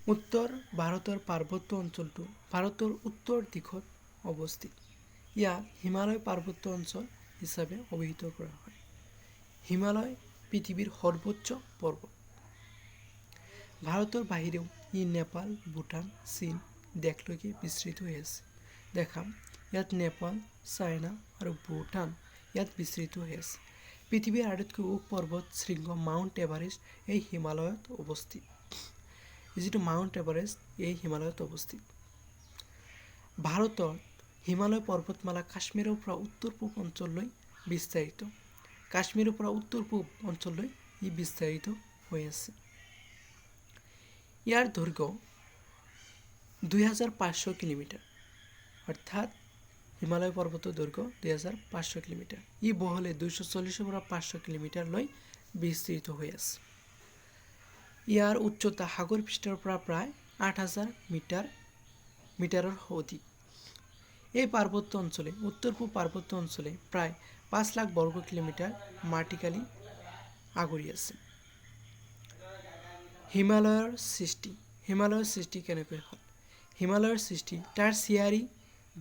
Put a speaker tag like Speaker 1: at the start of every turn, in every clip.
Speaker 1: উত্তৰ ভাৰতৰ পাৰ্বত্য অঞ্চলটো ভাৰতৰ উত্তৰ দিশত অৱস্থিত। ইয়াক হিমালয় পাৰ্বত্য অঞ্চল হিচাপে অভিহিত কৰা হয়। হিমালয় পৃথিৱীৰ সৰ্বোচ্চ পৰ্বত। ভাৰতৰ বাহিৰেও ই নেপাল, ভূটান, চীন দেশলৈকে বিস্তৃত হৈ আছে। দেখা, ইয়াত নেপাল, চাইনা আৰু ভূটান ইয়াত বিস্তৃত হৈ আছে। পৃথিৱীৰ আটাইতকৈ ওখ পৰ্বত শৃংগ মাউণ্ট এভাৰেষ্ট এই হিমালয়ত অৱস্থিত। যিটো মাউণ্ট এভাৰেষ্ট এই হিমালয়ত অৱস্থিত। ভাৰতত হিমালয় পৰ্বতমালা কাশ্মীৰৰ পৰা উত্তৰ পূব অঞ্চললৈ বিস্তাৰিত। কাশ্মীৰৰ পৰা উত্তৰ পূব অঞ্চললৈ ই বিস্তাৰিত হৈ আছে। ইয়াৰ দৈৰ্ঘ্য 2500 কিলোমিটাৰ, অৰ্থাৎ হিমালয় পৰ্বতৰ দৈৰ্ঘ্য 2500 কিলোমিটাৰ। ই বহলে 240ৰ পৰা 500 কিলোমিটাৰলৈ বিস্তৃত হৈ আছে। ইয়াৰ উচ্চতা সাগৰ পৃষ্ঠৰ পৰা প্ৰায় 8000 মিটাৰৰ অধিক। এই পাৰ্বত্য অঞ্চলে, উত্তৰ পূব পাৰ্বত্য অঞ্চলে প্ৰায় 5 লাখ বৰ্গ কিলোমিটাৰ মাটিকালি আগুৰি আছে। হিমালয়ৰ সৃষ্টি। হিমালয়ৰ সৃষ্টি কেনেকৈ হ'ল? হিমালয়ৰ সৃষ্টি টাৰ্চিয়াৰী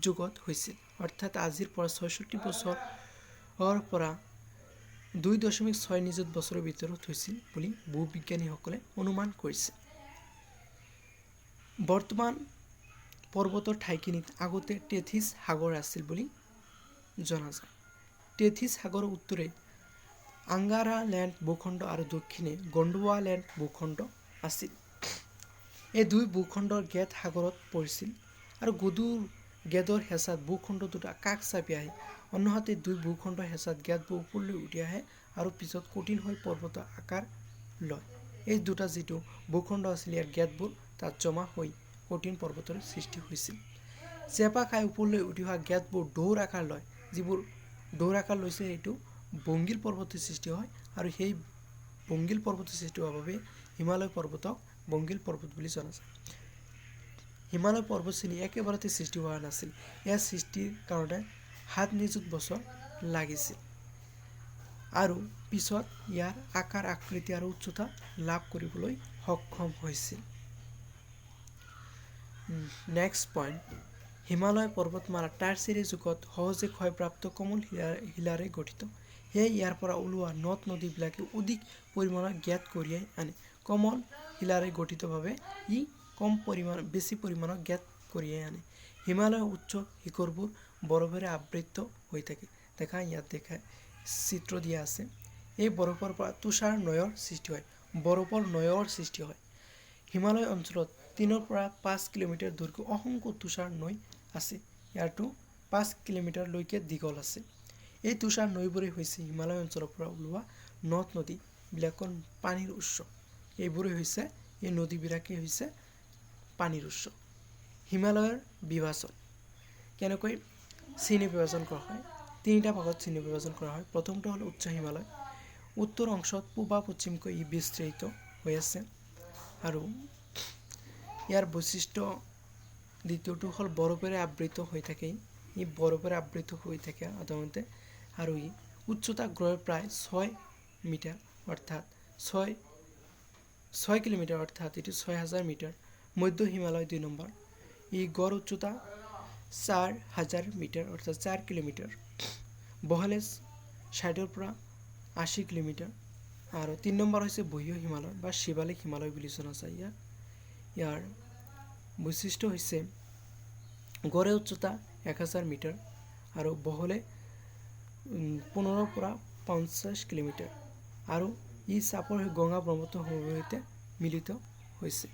Speaker 1: যুগত হৈছিল, অৰ্থাৎ আজিৰ পৰা 66 বছৰৰ পৰা 2.6 নিযুত বছৰৰ ভিতৰত হৈছিল বুলি ভূবিজ্ঞানীসকলে অনুমান কৰিছে। বৰ্তমান পৰ্বতৰ ঠাইখিনিত আগতে টেথিছ সাগৰ আছিল বুলি জনা যায়। টেথিছ সাগৰৰ উত্তৰে আংগাৰালেণ্ড ভূখণ্ড আৰু দক্ষিণে গণ্ডোৱালেণ্ড ভূখণ্ড আছিল। এই দুই ভূখণ্ডৰ গেদ সাগৰত পৰিছিল আৰু গধুৰ গেদৰ হেঁচাত ভূখণ্ড দুটা কাষ চাপি আহে। অন্যহাতে দুই ভূখণ্ডৰ হেঁচাত গেদবোৰ ওপৰলৈ উঠি আহে আৰু পিছত কঠিন হৈ পৰ্বতৰ আকাৰ লয়। এই দুটা যিটো ভূখণ্ড আছিল, ইয়াৰ গেদবোৰ তাত জমা হৈ কঠিন পৰ্বতৰ সৃষ্টি হৈছিল। চেপা খাই ওপৰলৈ উঠি অহা গেদবোৰ ঢৌৰ আকাৰ লয়। যিবোৰ ঢৌৰ আকাৰ লৈছে, সেইটো বংগীল পৰ্বতৰ সৃষ্টি হয় আৰু সেই বংগীল পৰ্বতৰ সৃষ্টি হোৱাৰ বাবে হিমালয় পৰ্বতক বংগীল পৰ্বত বুলি জনা যায়। হিমালয় পৰ্বতশ্ৰেণী একেবাৰতে সৃষ্টি হোৱা নাছিল। ইয়াৰ সৃষ্টিৰ কাৰণে 7 নিযুত বছৰ লাগিছিল আৰু পিছত ইয়াৰ আকাৰ, আকৃতি আৰু উচ্চতা লাভ কৰিবলৈ সক্ষম হৈছিল। নেক্সট পইণ্ট, হিমালয় পৰ্বতমালা টাৰ্চিয়াৰী যুগত সহজে ক্ষয়প্ৰাপ্ত কোমল শিলাৰে গঠিত। সেয়ে ইয়াৰ পৰা ওলোৱা নদ নদীবিলাকে অধিক পৰিমাণৰ গেদ কঢ়িয়াই আনে। কোমল শিলাৰে গঠিতভাৱে ই কম পৰিমাণ, বেছি পৰিমাণৰ গেদ কঢ়িয়াই আনে। হিমালয়ৰ উচ্চ শিখৰবোৰ বৰফেৰে আবৃত হৈ থাকে। দেখা, ইয়াত দেখা চিত্ৰ দিয়া আছে। এই বৰফৰ পৰা তুষাৰ নৈৰ সৃষ্টি হয়, বৰফৰ নৈৰ সৃষ্টি হয়। হিমালয় অঞ্চলত 3ৰ পৰা 5 কিলোমিটাৰ দৈৰ্ঘ্য অসংখ্য তুষাৰ নৈ আছে। ইয়াৰটো 5 কিলোমিটাৰলৈকে দীঘল আছে। এই তুষাৰ নৈবোৰেই হৈছে হিমালয় অঞ্চলৰ পৰা ওলোৱা নদ নদীবিলাকৰ পানীৰ উৎস। এইবোৰেই হৈছে, এই নদীবিলাকেই হৈছে পানীৰ উৎস। হিমালয়ৰ বিভাজন কেনেকৈ শ্ৰেণী বিভাজন কৰা হয়? তিনিটা ভাগত শ্ৰেণী বিভাজন কৰা হয়। প্ৰথমটো হ'ল উচ্চ হিমালয়। উত্তৰ অংশত পূবা পশ্চিমকৈ ই বিস্তৃত হৈ আছে আৰু ইয়াৰ বৈশিষ্ট্য। দ্বিতীয়টো হ'ল বৰফেৰে আবৃত হৈ থাকে। ই বৰফেৰে আবৃত হৈ থাকে সাধাৰণতে আৰু ই উচ্চতা গড়ে প্ৰায় 6 মিটাৰ, অৰ্থাৎ 6 কিলোমিটাৰ, অৰ্থাৎ এইটো 6000 মিটাৰ। মধ্য হিমালয় 2 নম্বৰ। ই গড় উচ্চতা 4000 মিটাৰ, অৰ্থাৎ 4 কিলোমিটাৰ, বহলে 60ৰ পৰা 80 কিলোমিটাৰ। আৰু 3 নম্বৰ হৈছে বহীয় হিমালয় বা শিৱালিক হিমালয় বুলি জনা যায় ইয়াক। ইয়াৰ বৈশিষ্ট্য হৈছে গড়ে উচ্চতা 1000 মিটাৰ আৰু বহলে 15ৰ পৰা 50 কিলোমিটাৰ আৰু ই চাপৰ হৈ গংগা ব্ৰহ্মপুত্ৰ সমভূমিতে মিলিত হৈছে।